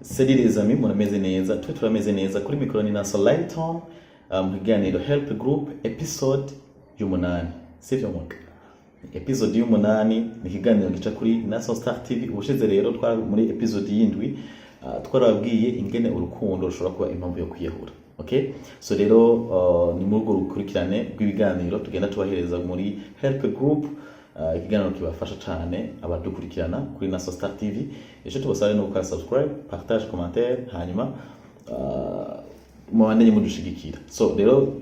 Salut les amis, murameze neza? Twe turameze neza. Kuri mikoro ni Naso Lighton, mu kiganiro Help Group episode y'umunani, sivyo mwaka? Episode y'umunani ni ikiganiro gica kuri Naso Star TV. Ubushize rero twari muri episode y'indwi, twarababwiye ingene urukundo rushobora kuba impamvu yo kwiyahura. Okay? So rero ni muri urwo rukurikirane rw'ibiganiro tugenda tubahereza muri Help Group, ikiganiro kibafasha cyane abadukurikirana kuri Naso Star TV. Icyo tubasaba ni gukora subscribe, partage, commentaire, hanyuma mubandanye mudushigikira. So rero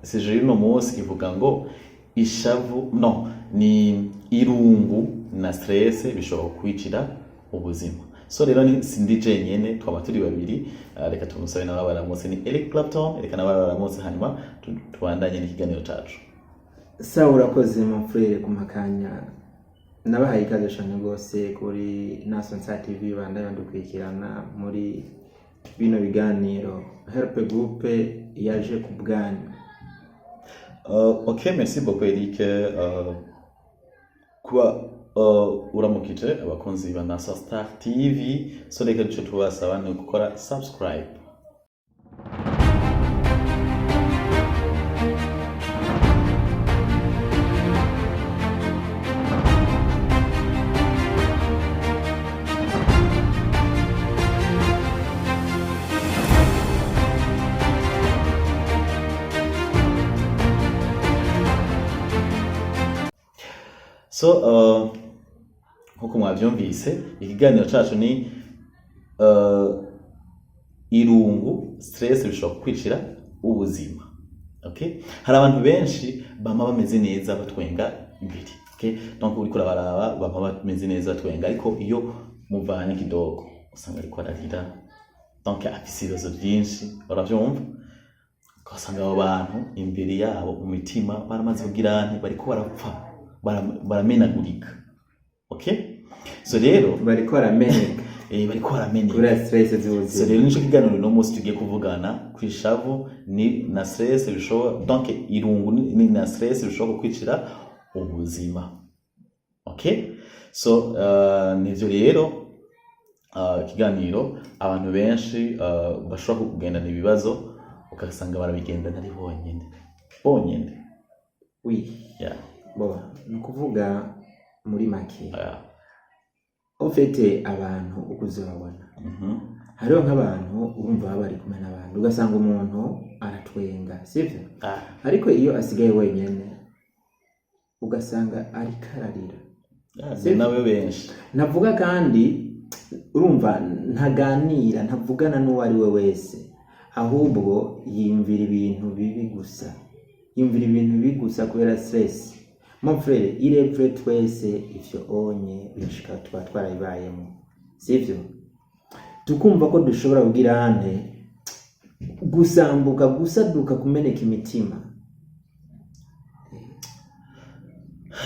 sujet y'uno munsi ivuga ngo ishavu, no ni irungu na stress bishobora kukwicira ubuzima. So rero ni sindi jenyene, twaba turi babiri. Reka tumusabe nawe baramutse, ni Eric Clapton. Reka nawe baramutse, hanyuma tubandanye n'ikiganiro cacu. Sawa, urakoze mon frère kumakanya. Nabahaye ikaze cyane rwose kuri Nason Star TV, bandanya badukurikirana muri bino biganiro Help Group yaje ku bwanyu. Ok, merci beaucoup Eric, kuba uramukije abakunzi ba Naso Star TV. So reka duce tubasaba ni gukora subscribe. So nkuko mwavyumvise, ikiganiro cacu ni irungu, stress bishobora kukwicira ubuzima. Okay? Hari abantu benshi bama bameze neza batwenga imbere. Okay? Donc uriko urabaraba bama bameze neza batwenga, ariko iyo muvanye kidogo usanga ariko ararira. Donc afise ibibazo byinshi, uravyumva? Ugasanga abo bantu imbere yabo mu mitima baramaze kugira nti bariko barapfa, baramenagurika. Okay? So rero bariko barameneka bariko barameneka kubera stress So z'ubuzima. Rero nico kiganiro uno munsi tugiye kuvugana ku ishavu ni na stress bishobora, donc irungu ni na stress bishobora kukwicira ubuzima. Okay? So nivyo rero, ikiganiro abantu benshi bashobora kugendana ibibazo, ugasanga barabigendana ari bonyene bonyene. Oui. Yeah. Bo ni ukuvuga muri make, en fait abantu uko uzababona, hariho nk'abantu urumva baba bari kumwe n'abandi, ugasanga umuntu aratwenga, sivyo? Ah. Ariko iyo asigaye wenyene ugasanga ariko ararira. Yeah, Sivyo? nawe benshi. Ntavuga, kandi urumva ntaganira, ntavugana n'uwo ari we wese, ahubwo yiyumvira ibintu bibi gusa, yiyumvira ibintu bibi gusa kubera stress. Mon frère, il est vrai, twese ivyo onye birashika tuba twarabibayemo, sivyo? Tukumva ko dushobora kugira ante gusambuka, gusaduka, kumeneka imitima.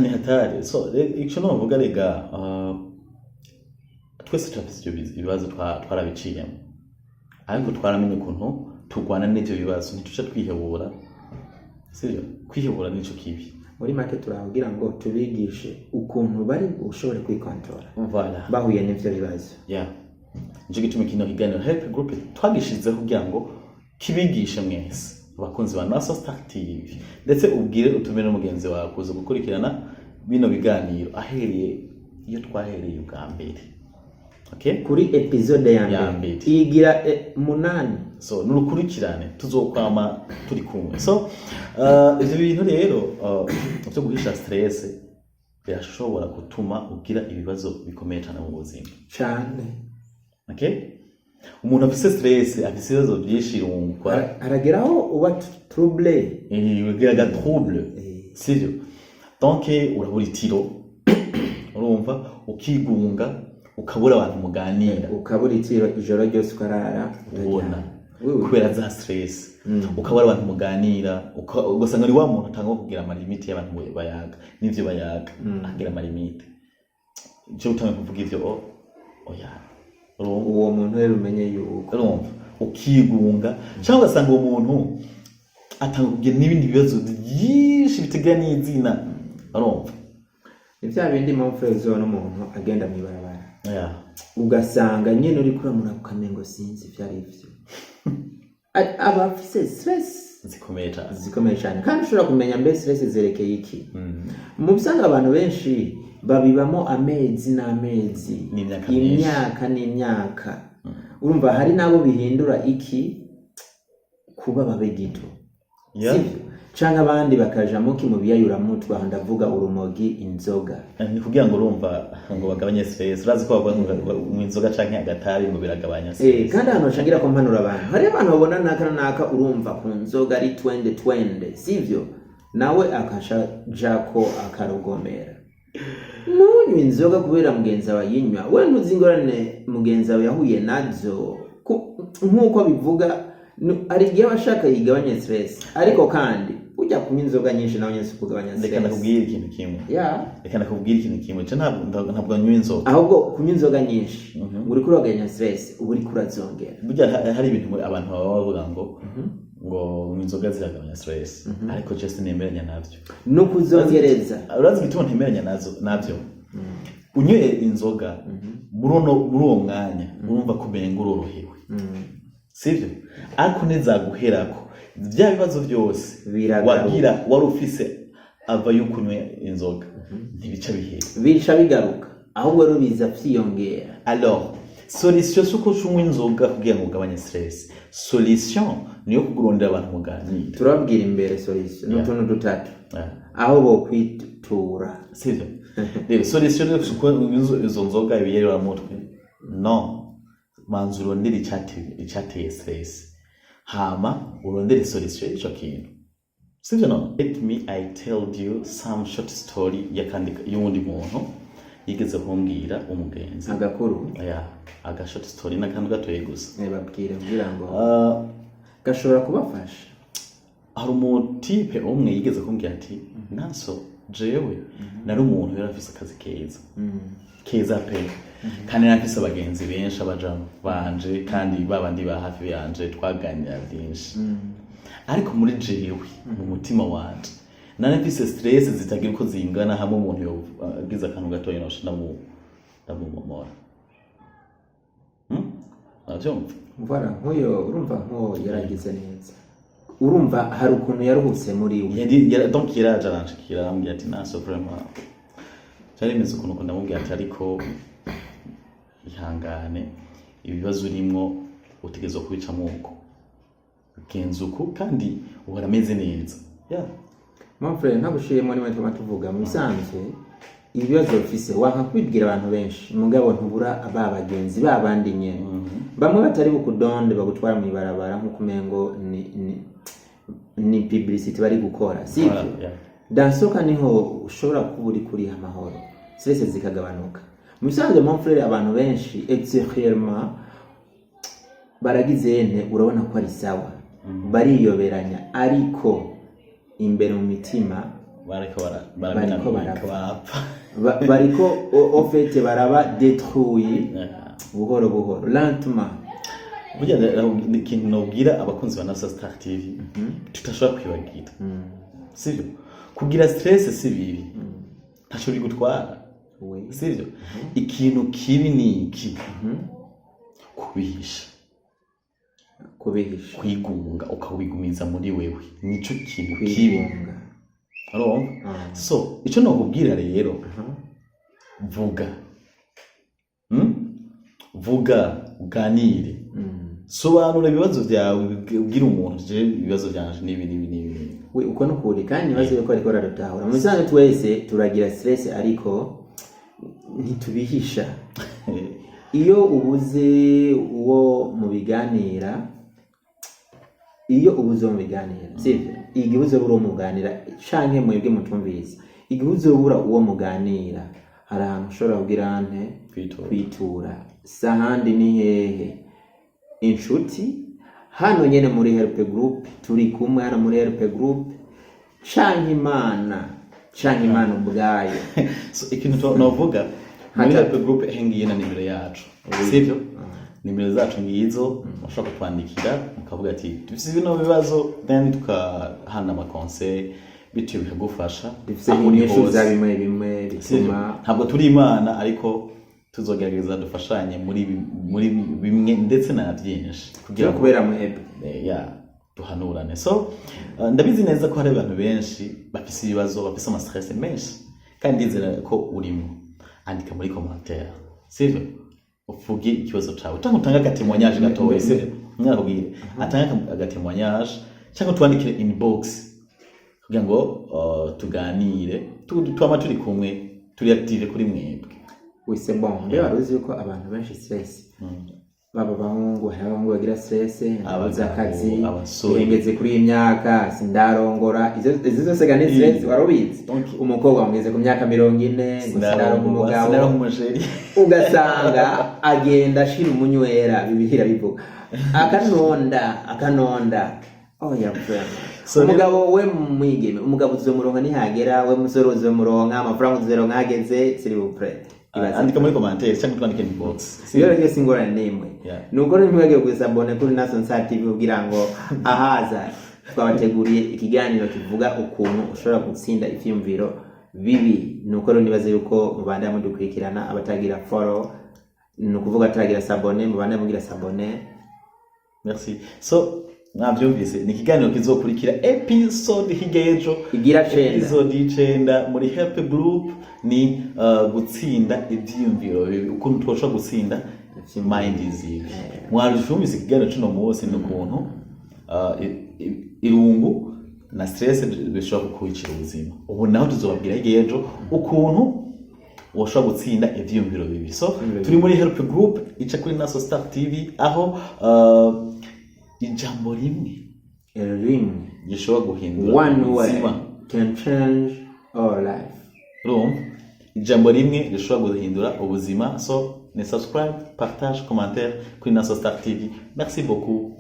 Ni hatari. So ico novuga rega, twese turafise ivyo ibibazo, twarabiciyemo, ariko twaramenye ukuntu turwana n'ivyo bibazo, ntituca twihebura, sivyo? Kwihebura nico kibi. Muri make turakugira ngo tubigishe ukuntu bari bushobore kwikontorora Voilà. bahuye n'ivyo bibazo. Yeah, nico gituma kino kiganiro Help Group twagishizeho kugira ngo kibigishe mwese abakunzi ba Naso Star TV, ndetse ubwire utumire n'umugenzi wawe kuza gukurikirana bino biganiro ahereye iyo twahereye ubwa mbere. Okay? Kuri episode ya Ya mbere. mbere. Igira munani. So nurukurikirane, tuzokwama turi kumwe. So ivyo bintu rero vyo guhisha stress birashobora gutuma ugira ibibazo bikomeye cyane mu buzima. Cane. Okay? Umuntu afise stress afise ibibazo byinshi, irungwa. Harageraho uba trouble. Ugira aga trouble, sivyo? Donc urabura itiro, urumva ukigunga, ukabura abantu muganira. Ukabura itiro ijoro ryose, ukarara ubona utaryama. Oui, oui. Kubera za stress ukabura abantu muganira, ugasanga ni wa muntu atanga kugira ama limites y'abantu bayaga n'ivyo bayaga, akagira ama limites. Ico utanga kuvuga ivyo, oya, urumva? Uwo muntu rero umenye yuko Urumva ukigunga, cyangwa ugasanga uwo muntu atanga kugira n'ibindi bibazo byinshi bitagira n'izina, urumva? Ni bya bindi, mon frère, uzobona umuntu agenda mw'ibarabara. Ugasanga nyene uriko uramuraba ukamengo sinzi ivyo ari vyo. Aba afise stress zikomeye cyane. Zikomeye cyane. Kandi ushobora kumenya mbe stress zerekeye iki? Mu bisanzwe abantu benshi babibamo amezi n'amezi, n'imyaka myinshi. Imyaka n'imyaka. Urumva hari n'abo bihindura iki kuba babe gito, sivyo? Canke abandi bakaja muki mu biyayuramutwe, aho ndavuga urumogi, inzoga. Ni kugira ngo urumva ngo bagabanye stress. Urazi ko bavuga ngo unywa inzoga canke agatabi ngo biragabanya stress. Kandi ahantu bashangira ko mpanura abantu, hariyo abantu babona naka na naka, urumva ku nzoga ari twende twende, sivyo? Nawe akashajako akarugomera. Ntunywe inzoga kubera mugenzi wawe ayinywa. We ntuzi ingorane mugenzi wawe yahuye nazo. Nk'uko bivuga, hari igihe aba ashaka yigabanye stress, ariko kandi ujya kunywa inzoga nyinshi nawe nyine si ukugabanya Reka stress. ndakubwira ikintu kimwe. Reka ndakubwira ikintu kimwe. Je ntabwo nywa inzoga. Ahubwo kunywa inzoga nyinshi ngo uriko uragabanya stress, uba uriko urazongera. Burya hari ibintu abantu baba bavuga ngo inzoga ziragabanya stress, ariko je sinemeranya navyo. No kuzongereza. Urazi igituma ntemeranya navyo? Unyweye inzoga muri uwo mwanya urumva ko umenga urorohewe, sivyo? Ariko nizaguherako bya bibazo byose Biragaruka. wagira wari ufise ava yuko unywa inzoga, ntibica bihera. Bica bigaruka, ahubwo rero biza vyiyongera. Alors solution si uko unywa inzoga kugira ngo ugabanye stress. Solution niyo kurondera abantu muganira. Turababwira imbere solution n'utuntu dutatu aho bokwitura. Sivyo? Rero solution rero si uko unywa izo nzoga, ibiyayuramutwe, no manza urondere icyateye stress, hama urondere solution y'ico kintu, sivyo? No, let me I tell you some short story y'akandi y'uwundi muntu yigeze kumbwira, umugenzi. Agakuru. Ya, aga short story n'akantu gatoye gusa. Babwire kugira ngo gashobora kubafasha. Hari umutipe umwe yigeze kumbwira ati: "Naso jewe nari umuntu yari afise akazi keza keza pe, kandi nari afise abagenzi benshi, abaja banje kandi babandi ba hafi yanje, twaganira byinshi. Ariko muri jewe, mu mutima wanje, nari mfise stress zitagira uko zingana, hamwe umuntu yogize akantu gatoya nosha ndamumomora." Uravyumva? Voilà, nk'uyo urumva nk'uwo yaragize neza, urumva hari ukuntu yaruhutse muri we. Donc yaraje aranshikira, arambwira ati: "Naso, vraiment byari bimeze ukuntu ukuntu." Ndamubwira ati: "Ariko ihangane, ibibazo urimwo utegerezwa kubicamo uko, genza uku kandi uhora ameze neza." Yeah. Mon frère, ntagushiriyemo, nimwe tuma tuvuga mu bisanzwe ibibazo ufise wanka kubibwira abantu benshi, mugabo ntubura ba bagenzi ba bandi nyene bamwe batari bukudonde, bagutwara mw'ibarabara nk'uko umengo ni publicity bari gukora, sivyo? Voilà, yeah. Dansoka niho ushobora kuba uri kuriha amahoro, stress zikagabanuka. Mu bisanzwe, mon frère, abantu benshi extérieurement baragize ene, urabona ko ari sawa, bariyoberanya, ariko imbere mu mitima bariko bariko baramenagurika. Barapfa. Barapfa. Bariko au fait baraba détruit buhoro buhoro, lentement. Burya ikintu nobwira abakunzi ba Nasa Star TV tutashobora kwibagira, sivyo? Kugira stress si bibi, ntaco bigutwara, sivyo? Ikintu kibi ni iki? Kubihisha. Kubihisha. Kwigunga, ukawigumiza muri wewe, nico kintu kibi. Kwigunga. Urumva? So ico nokubwira rero, vuga. Vuga, uganire, sobanura ibibazo byawe, ubwire umuntu: "Je ibibazo byanje nibi nibi nibi nibi." We, uko nukuri, kandi nibaze yuko ariko baradutahura. Mu bisanzwe twese turagira stress, ariko ntitubihisha. Iyo ubuze uwo mubiganira, iyo ubuze uwo mubiganira, sivyo? Igihe uzobura uwo muganira, canke mwebwe mutumviriza, igihe uzobura uwo muganira, hari ahantu ushobora kugira nte? Kwitura. Kwitura. Sahandi ni hehe? Inshuti hano nyene muri Help Group, turi kumwe hano muri Help Group, canke Imana ubwayo. So ikintu novuga muri Hatatu. Help Group, ehe ngiyi na nimero yacu, sivyo? Nimero zacu ngizo, mushobora kutwandikira mukavuga ati dufise bino bibazo, then tukahana ama conseil, bityo bikagufasha Dufise aho uri inyishu hose. za bimwe bimwe Sivyo? bituma Ntabwo turi Imana, ariko Tuzogerageza dufashanye muri bimwe ndetse na byinshi kugira kubera mwebwe. Ya, duhanurane. So ndabizi neza ko hari abantu benshi bafise ibibazo, bafise ama stress menshi, kandi ndizera ko urimo. Andika muri commentaire, sivyo? Uvuge ikibazo cawe cyangwa utange aga témoignage gatoya, sivyo? Mwakubwire atange aga témoignage cyangwa twandikire inbox kugira ngo tuganire. Twama turi kumwe, turi active kuri mwebwe. Oui, c'est bon. Mbe wari uzi yuko abantu benshi stress, baba abahungu, hari abahungu bagira stress, nabuze Abagabo, akazi, abasore. Ihengeze kuri iyi myaka sindarongora, izo zose ga ni stress. Wari ubizi? Umukobwa wamugeze ku myaka 40 ngo sinaronka umugabo, Sinaronka umu chéri. Ugasanga agenda ashira umunywera, Bibiliya irabivuga, akanonda akanonda. Oya, vraiment. So, Umugabo we mwigeme, umugabo uzomuronka nihagera, we musore uzomuronka, amafaranga uzoronka hageze, s'il vous plaît. Ibaze. Andika muri commentaire cyangwa twandike inbox. Iyo rero si ingorane n'imwe. Nuko rero ntibagiwe gu s'abonner kuri Nason Star TV kugira ngo ahaza twabateguriye ikiganiro kivuga ukuntu ushobora gutsinda ivyiyumviro bibi. Nuko rero nibaze yuko mubandanya mudukurikirana. Abatagira follow, ni ukuvuga ataragira s'abonner, mubandanye mugira s'abonner. Merci. So mwavyumvise, ni ikiganiro kizokurikira episode hirya y'ejo. Igira cenda. Episode y'icenda muri Help Group ni gutsinda ivyiyumviro bibi, ukuntu twoshobora gutsinda mind zibi. Mwavyumvise, ikiganiro c'uno munsi ni ukuntu irungu na stress bishobora kukwicira ubuzima. Ubu naho tuzobabwira hirya y'ejo ukuntu woshobora gutsinda ivyiyumviro bibi. So turi muri Help Group ica kuri Naso Star TV, aho ijambo rimwe rimwe gishobora guhindura one way ubuzima. Can change our life. Urumva, ijambo rimwe rishobora guhindura ubuzima. So ni subscribe, partage, commentaire kuri Naso Star TV. Merci beaucoup.